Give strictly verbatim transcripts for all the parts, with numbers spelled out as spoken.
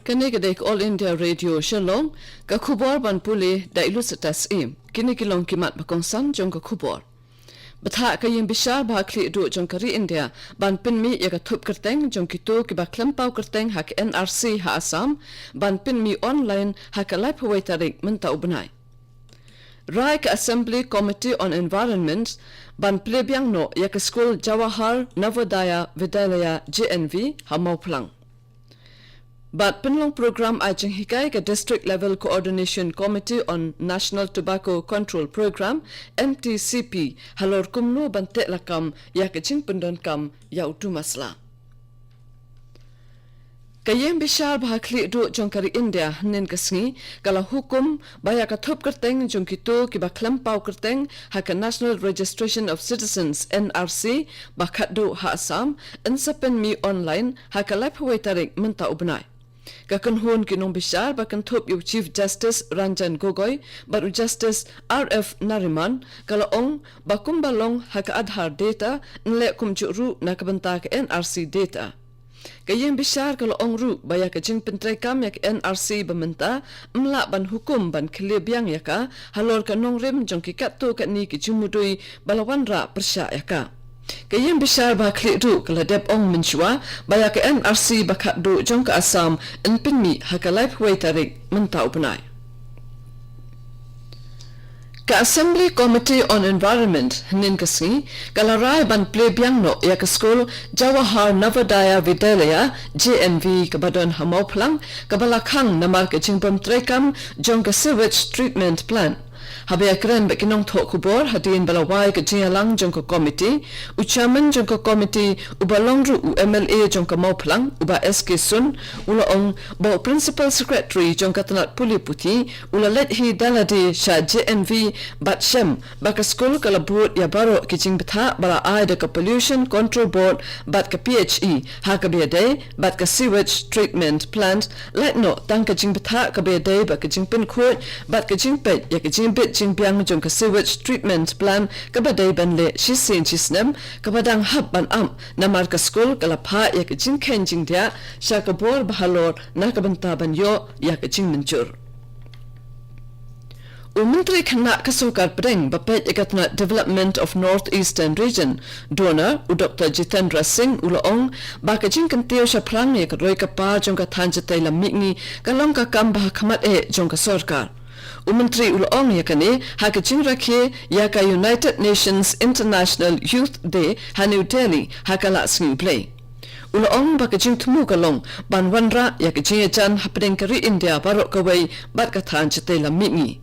Kane ka dei ka All India Radio Shillong, ka khubor ban pule da i Lucitas Im. Kine ki long ki mat ba kongsan jong ka khubor. Bthah ka ïing bishar ba khlieh duh jong ka ri India ban pynmih ïa ka thup kyrteng jong kito kiba khlem paw kyrteng ha ka N R C ha Assam, ban pynmih online ha ka laiphew wei tarik mynta u bnai. Rai ka Assembly Committee on Environment ban plie biang noh ïa ka skul Jawahar Navodaya Vidyalaya, J N V, ha Mawphlang. Bad pynlong program ai jinghikai ka District Level Coordination Committee on National Tobacco Control Program, N T C P, halor kumno ban teh lakam ïa ka jingpyndonkam ïa u dumasla. Ka ïing bishar ba khlieh duh jong ka ri India hynnin ka sngi ka la hukum ba ïa ka thup kyrteng jong kito kiba khlem paw kyrteng ha ka National Registration of Citizens, N R C, ba khatduh ha Assam, yn sa pynmih online ha ka laiphew wei tarik mynta u bnai. Ka kynhun ki nongbishar ba kynthup ïa u Chief Justice Ranjan Gogoi bad u Justice R F Nariman ka la ong ba kumba long ha ka Aadhaar data, yn leh kumjuh ruh na ka bynta ka N R C data. Ka ïing bishar ka la ong ruh ba ïa ka jingpyntreikam ïa ka N R C ba mynta, ym lah ban hukum ban khlieh biang ïa ka halor ka nongrim jong ki katto katne ki jingmudui ba la wanrah pyrshah ïa ka. Ka ïing bishar ba khlieh duh ka la dep ong mynshuwa ba ïa ka N R C ba khatduh jong ka Assam yn pynmih ha ka laiphew wei tarik mynta u bnai. Ka Assembly Committee on Environment hynnin ka sngi ka la rai ban plie biang noh ïa ka skul Jawahar Navodaya Vidyalaya, J N V, kaba don ha Mawphlang, kaba la khang namar ka jingbym treikam jong ka sewage treatment plant. Haba ïakren bad ki nongthoh khubor hadien ba la wai ka jingïalang jong ka komiti, u chairman jong ka komiti uba long ruh u M L A jong ka Mawphlang, u Bah S K Sun, u la ong ba u principal secretary jong ka tnat pule puthi u la leit hi da lade sha J N V bad shem ba ka skul ka la bud ïa baroh ki jingbthah ba la ai da ka Pollution Control Board bad ka P H E ha kaba ïadei bad ka sewage treatment plant, lait noh tang ka jingbthah kaba ïadei bad ka jingpynkhuid bad ka jingpeit ïa ka jingbit jingbiang jong ka sewage treatment plant kaba dei ban leh shisien shisnem, kaba dang hap ban ap namar ka skul ka la phah ïa ka jingkheiñ jingdiah sha ka bor ba halor na ka bynta ban ïoh ïa ka jingmynjur. U Myntri Khynnah ka Sorkar Pdeng ba peit ïa ka tnat Development of North Eastern Region, DoNER, u Doktor Jitendra Singh, u la ong ba ka jingkyntiew shaphrang ïa ka roi ka par jong ka thaiñ shatei lam mihngi ka long ka kam ba ha khmat eh jong ka sorkar. U Myntri u la ong ïa kane ha ka jingrakhe ïa ka United Nations International Youth Day ha New Delhi ha ka la sngi U Blei. U la ong ba ka jingthmu ka long ban wanrah ïa ka jingïajan hapdeng ka ri India baroh kawei bad ka thaiñ shatei lam mihngi.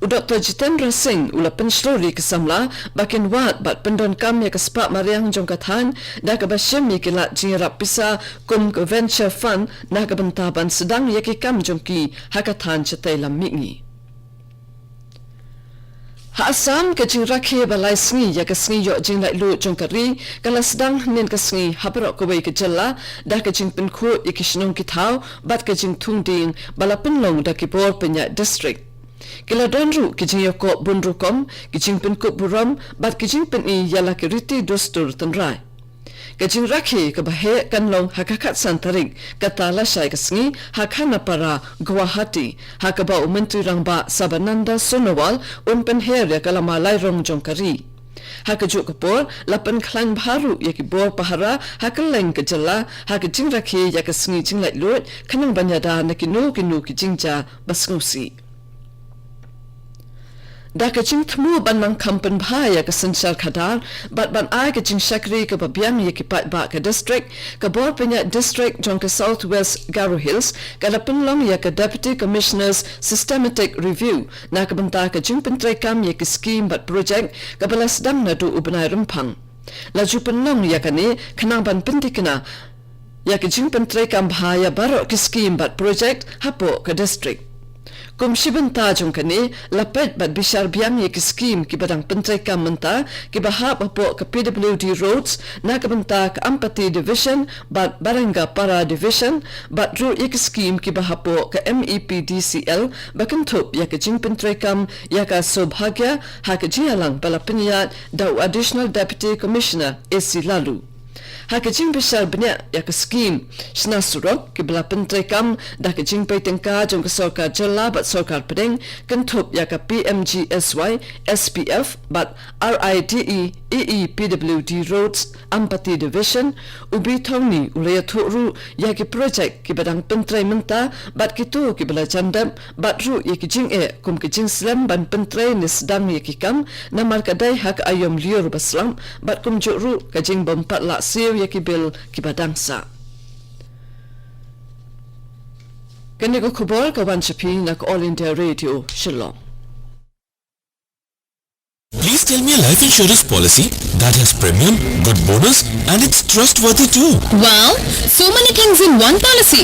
U Doktor Jitendra Singh u la pynshlur ïa ki samla ba kin wad bad pyndonkam ïa ka spah mariang jong ka thaiñ da kaba shim ïa ki lad jingïarap pisa kum ka Venture Fund na ka bynta ban sdang ïa ki kam jong ki ha ka thaiñ shatei lam mihngi. Ha Assam, ka jingrakhe ba lai sngi ïa ka sngi ïoh jinglaitluid jong ka ri ka la sdang hynnin ka sngi ha baroh kawei ka jylla da ka jingpynkhuid ïa ki shnong ki thaw bad ka jingthung dieng ba la pynlong da ki bor pynïaid district. Ki la don ruh ki jingïakob bun rukom, ki jingpynkup burom bad ki jingpyni ïa la ki riti dustur tynrai. Ka jingrakhe kaba heh kan long ha ka khatsan tarik, kata lashai ka sngi, ha Khanapara, Guwahati, ha kaba u Myntri Rangbah Sarbananda Sonowal un pynher ïa ka lama lairong jong ka ri. Ha kajuh ka por, la pynkhlaiñ bha ruh ïa ki bor pahara ha kylleng ka jylla ha ka jingrakhe ïa ka sngi jinglaitluid, khnang ban ïada na kino kino ki jingjia ba sngewsih. Da ka jingthmu ban nang kham pynbha ïa ka synshar khadar bad ban ai ka jingshakri kaba biang ïa ki paidbah ka district, ka bor pynïaid district jong ka South West Garo Hills ka la pynlong ïa ka Deputy Commissioner's Systematic Review na ka bynta ka jingpyntreikam ïa ki skim bad projek kaba la sdang naduh u bnai Rymphang. La ju pynlong ïa kane khnang ban pyntikna ïa ka jingpyntreikam bha ïa baroh ki skim bad projek hapoh ka district. Kum shi bynta jong kane, la peit bad bishar biang ïa ki skim kiba dang pyntreikam mynta, kiba hap hapoh ka P W D Roads na ka bynta ka Ampati Division bad Barengapara Division, bad ruh ïa ki skim kiba hapoh ka M E P D C L ba kynthup ïa ka jingpyntreikam ïa ka Saubhagya ha ka jingïalang ba la pynïaid da u Additional Deputy Commissioner A C Laloo. Ha ka jingbishar bniah ïa ka skim shna surok, kiba la pyntreikam da ka jingpei tyngka jong ka sorkar jylla bad sorkar pdeng, kynthup ïa ka P M G S Y, S P F bad R I D E, E E P W D Roads, Ampati Division, u B. Thongni u la ïathuh ruh ïa ki projek kiba dang pyntrei mynta bad kito kiba la jan dep, bad ruh ïa ki jingeh kum ka jingslem ban pyntrei ne sdang ïa ki kam, namar ka dei ha ka aïom lyiur ba slap, bad kumjuh ruh ka jingbym pat lah siew ïa ki bill kiba dang sah. Kane ka khubor ka wan sha phi na ka All India Radio Shillong. Please tell me a life insurance policy that has premium, good bonus, and it's trustworthy too. Wow, so many things in one policy.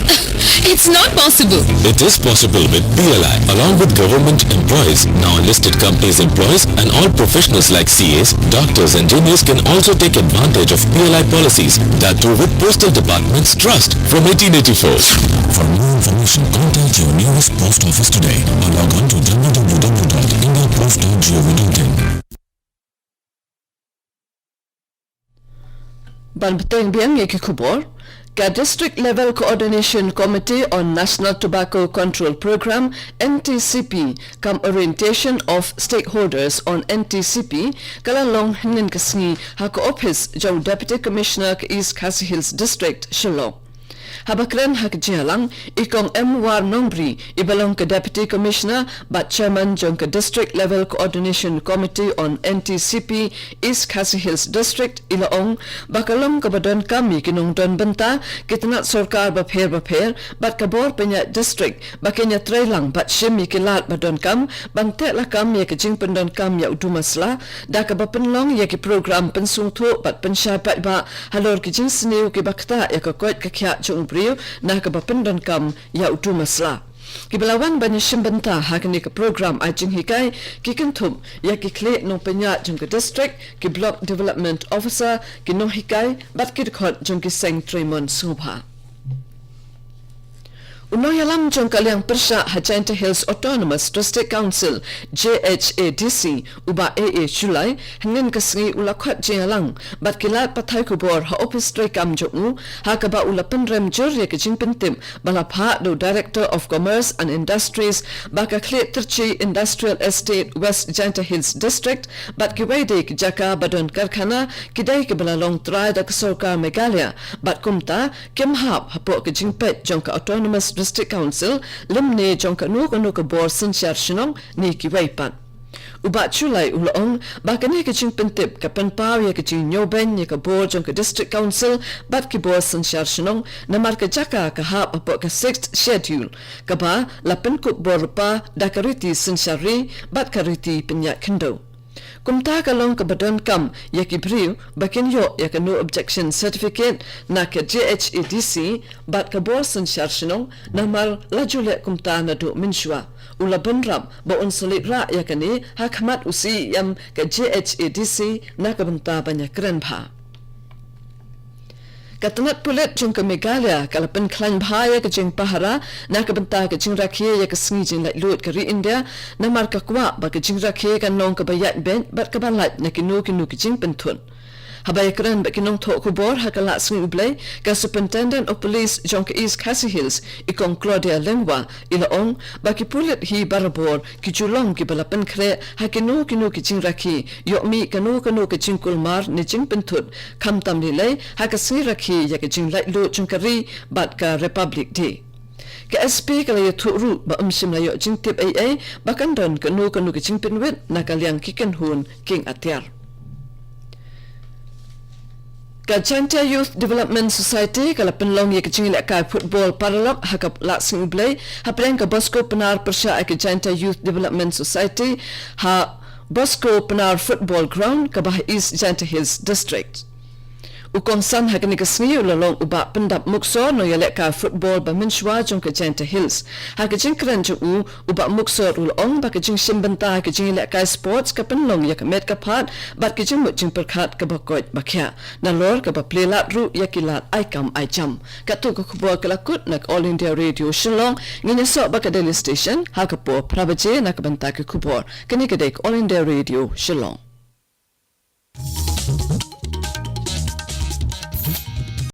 It's not possible. It is possible with P L I. Along with government employees, now listed companies' employees, and all professionals like C As, doctors, engineers can also take advantage of P L I policies. That too with Postal Department's trust from eighteen eighty-four. For more information, contact your nearest post office today or log on to w w w dot india post dot gov dot in. Ban bteng biang ïa ki khubor, ka District Level Coordination Committee on National Tobacco Control Programme, N T C P, kam Orientation of Stakeholders on N T C P, ka la long hynnin ka sngi ha ka ophis jong Deputy Commissioner ka East Khasi Hills District, Shillong. Haba kren ha ka jingïalang, i Kong M War Nongbri, iba long ka Deputy Commissioner bad Chairman jong ka District Level Coordination Committee on N T C P East Khasi Hills District, i la ong ba ka long kaba donkam ïa ki nongdon bynta, ki tnat sorkar bapher bapher bad ka bor pynïaid district ba kin ïatreilang bad shim ïa ki lad ba donkam ban teh lakam ïa ka jingpyndonkam ïa u duma sla, da kaba pynlong ïa ki program pynsngewthuh bad pynshai paidbah halor ki jingsniew kiba ktah ïa ka koit ka khiah jong u briew na kaba pyndonkam ïa u duma sla. Kiba la wan ban ïashim bynta ha kane ka program ai jinghikai ki kynthup ïa ki khlieh nongpynïaid jong ka district, ki Block Development Officer, ki nonghikai bad ki dkhot jong ki seng treimon sngewbha. U nongïalam jong ka liang pyrshah ha Jaintia Hills Autonomous District Council, J H A D C, u Bah A A Shullai, hynnin ka sngi u la khot jingïalang bad ki lad pathai khubor ha ophis treikam jong u, ha kaba u la pynrem jur ïa ka jingpyntip ba la phah da u Director of Commerce and Industries ba ka Khliehtrichy Industrial Estate, West Jaintia Hills District, bad kiwei de ki jaka ba don karkhana, ki dei kiba la long trai da ka sorkar Meghalaya, bad kumta kim hap hapoh ka jingpeit jong ka Autonomous District Council, lymne jong kano kano ka bor synshar shnong ne kiwei pat. U Bah Shullai u la ong ba kane ka jingpyntip ka pynpaw ïa ka jingñiewbeiñ ïa ka bor jong ka District Council bad ki bor synshar shnong, namar ka jaka ka hap hapoh ka Sixth Schedule, kaba la pynkup bor lypa da ka riti synshar ri bad ka riti pynïaid khyndew. Kumta ka long kaba donkam ïa ki briew ba kin ïoh ïa ka no objection certificate na ka J H A D C bad ka bor synshar shnong, namar la ju leh kumta naduh mynshuwa. U la bynrap ba un sa leit rah ïa kane ha khmat u C E M ka J H A D C na ka bynta ban ïakren bha. Ka tnat pulit jong ka Meghalaya ka la pynkhlaiñ bha ïa ka jingpahara na ka bynta ka jingrakhe ïa ka sngi jinglaitluid ka ri India, namar ka kwah ba ka jingrakhe kan long kaba ïaid beit bad kaba lait na kino kino ki jingpynthut. Haba ïakren bad ki nongthoh khubor ha ka lad sngi U Blei, ka Superintendent of Police jong ka East Khasi Hills, i Kong Claudia Lyngwa, i la ong ba ki pulit hi barabor ki ju long kiba la pynkhreh ha kino kino ki jingrakhe, ïoh mih kano kano ka jingkulmar ne jingpynthut, khamtam lei lei ha ka sngi rakhe ïa ka jinglaitluid jong ka ri bad ka Republic Day. Ka S P ka la ïathuh ruh ba ym shym la ïoh jingtip ei ei ba kan don kano kano ka jingpynwit na ka liang ki kynhun kieng atiar. Ka Jaintia Youth Development Society ka la pynlong ïa ka jingïalehkai football paralok ha ka lad sngi U Blei, hapdeng ka Bosco Pnar pyrshah ïa ka Jaintia Youth Development Society ha Bosco Pnar Football Ground, kaba ha East Jaintia Hills District. U kongsan ha kane ka sngi u la long u Bah Pyndap Muksor, nongïalehkai football ba mynshuwa jong ka Jaintia Hills. Ha ka jingkren jong u, u Bah Muksor u la ong ba ka jingshim bynta ha ka jingïalehkai sports ka pynlong ïa ka met ka phad bad ka jingmut jingpyrkhat kaba koit ba khiah, nalor kaba plie lad ruh ïa ki lad ai kam ai jam. Katto ka khubor ka la kut na ka All India Radio Shillong. Ngin ïasoh bad ka Delhi Station ha ka por phra baje na ka bynta ki khubor. Kane ka dei ka All India Radio Shillong.